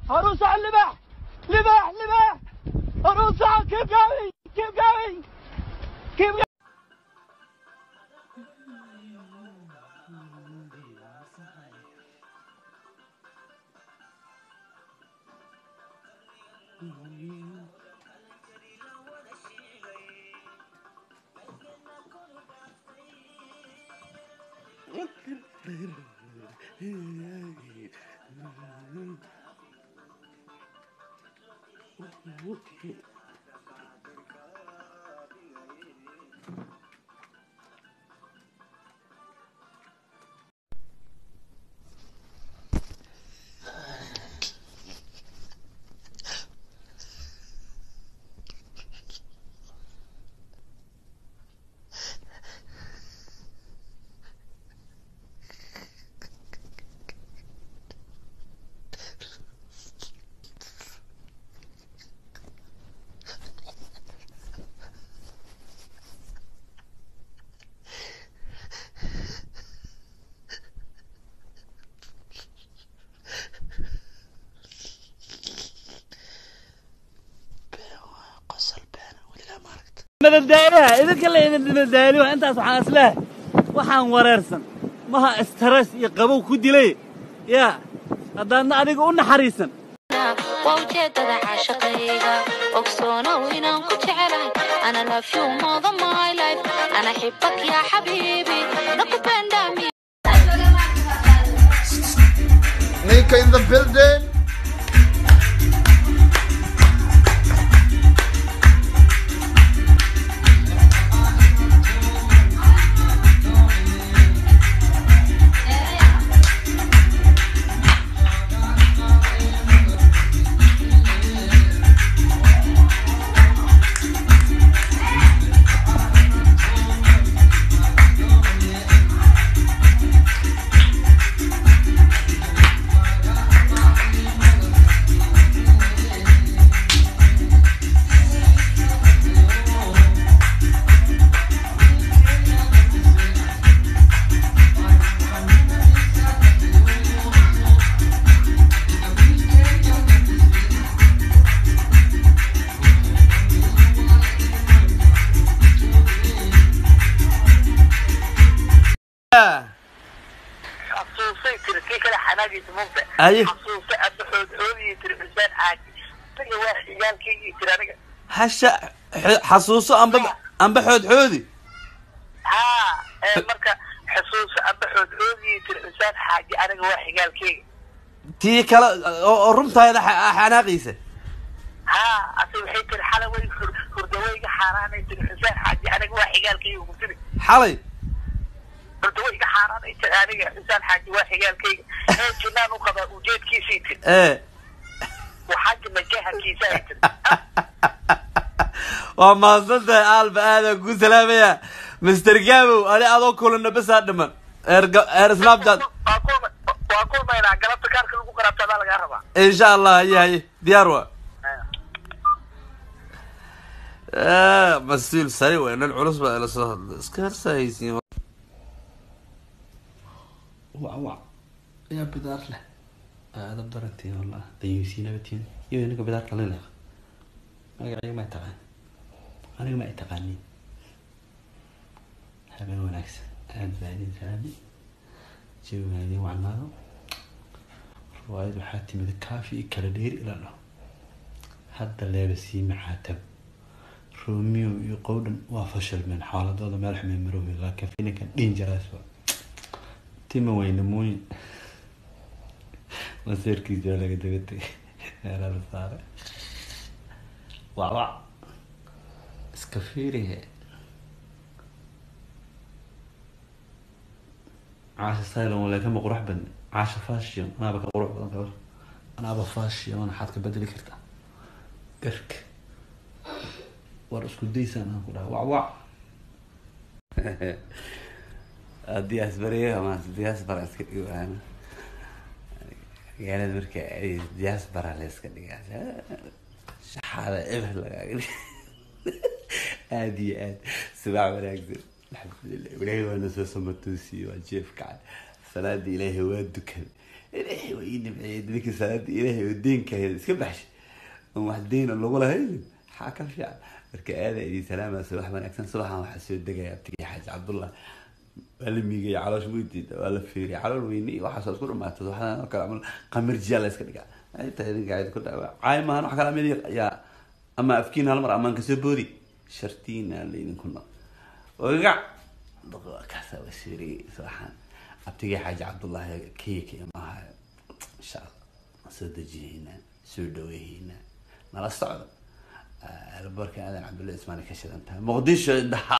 Harusa libax libax libax Harusa, keep going, keep going, keep going. Madadaaliha idinka la idin madadaaliyo intaas waxaan isleehay waxaan wareersan maha stress iyo qabow ku dilay yaa haddaadna adiga u naxariisan. Waa ujeedada caashaqayga, ogsoonow inaan ku jecelahay. Ana love you more than my life, ana xibak yaa xabiibi, nakupenda mi. Nika in the building. Xasuusay tiri kii kale xanaagiisa mugta. Aye. Xasuusay adda xoodxoodiyay tiri Xuseen Xaaji, isaga waa xigaalkaygii tiri aniga. Hasha xasuuso amba xoodxoodi. Haa, ee marka xasuuso amba xoodxoodiyay tiri Xuseen Xaaji, aniga waa xigaalkayga. Tii kale oo runtaayda xanaaqiisa. Haa, ase waxay tiri xalay way hurdawayga xaaraanay tiri Xuseen Xaaji, aniga waa xigaalkayga ku tiri. Xalay hurdawayga xaaraanay tiri aniga Xuseen Xaaji waa xigaalkayga, ee jinnaan u qabaa ujeedkiisay tiri. Ee waxaa jira jahankiisa ay tiri. Waa mahadsantahay Aalba, aadaan kuu salaamaya Mr Gabow. Ani adoo kulana basaa dhiman eer Snapchat. Waa kulma, waa kulmaynaa galabta, kaarka lagu qaraabtadaa lagaa rabaa. Insha Allah, haye haye, diyaar waa mas-uul sare wey, nin culus baa ila soo hadla iska harsahaysiin. Wac wac yaa bidaar leh aadab darantiin wallah dayuusiinabatiin iyo ninka bidaarta la leeqa magacayga ma taqaan, aniga ma ay taqaanin. Habeen wanaagsan, aad baa idin salaami, jawiga idin wacnaado. Riwaayad waxaa timid kaafi iyo kala dheeri ila dhaho hadda leeba sii macaatab Romeo iyo Qowdhan waa fashilmeen, xaaladooda meel xumay maroobi, laakiin filinkan dangerous waa tima weynamooyin maseerkiisa waa laga daba tegay meelaa la saaray. Wac wac iska fiirihe Caasha silent wala kama qurux badna Caasha fashion, anaaba ka qurux badan gabar, anaaba fashion. Waxaad ka bedeli kartaa garka war isku daysaan aan ku dhaha wac wac diaspora maanta diaspora iska dhigo ana magaalada marka ay diaspora la iska dhigaa shaxaada eber lagaaga dhiga. Aad iyo aad subax wanaagsan, alxamdulilah, Ilaahay waa na soo samatoosiyey, waa jeef kacay, salaadii Ilaahay waa dukan. Ilaahay waa ii nimceeyey. Ninka salaada Ilaahay oo deenka hayda iska baxshay oon wax deena lagu lahaynin, maxaa ka fiican? Marka aada idin salaama, subax wanaagsan. Subaxan waxaa soo degaya abtigii Xaaji Cabdullah. Waa la miigay, caloosh mugdiida waa la fiiriyay, calool weyne iyo waxaas isku dhamaatay. Waxaan oo kale camal qamirjiya la iska dhigaa. Ay tahay idinka cid ku dhawa caay maahan, wax kale amid yaa ama afkiin hal mar amaan kasoo boodi shartiina laydinku naq ogac kaasa wasiiriyay. Subaxan abtigii Xaaji Cabdullahi kiyaka imaahayo, insha Allah soo dejiyeynaa, soo dhaweeyeynaa, nala socda. Albarka Aadan Cabdulla Ismaani ka shidan tahay Muqdisho indhaha.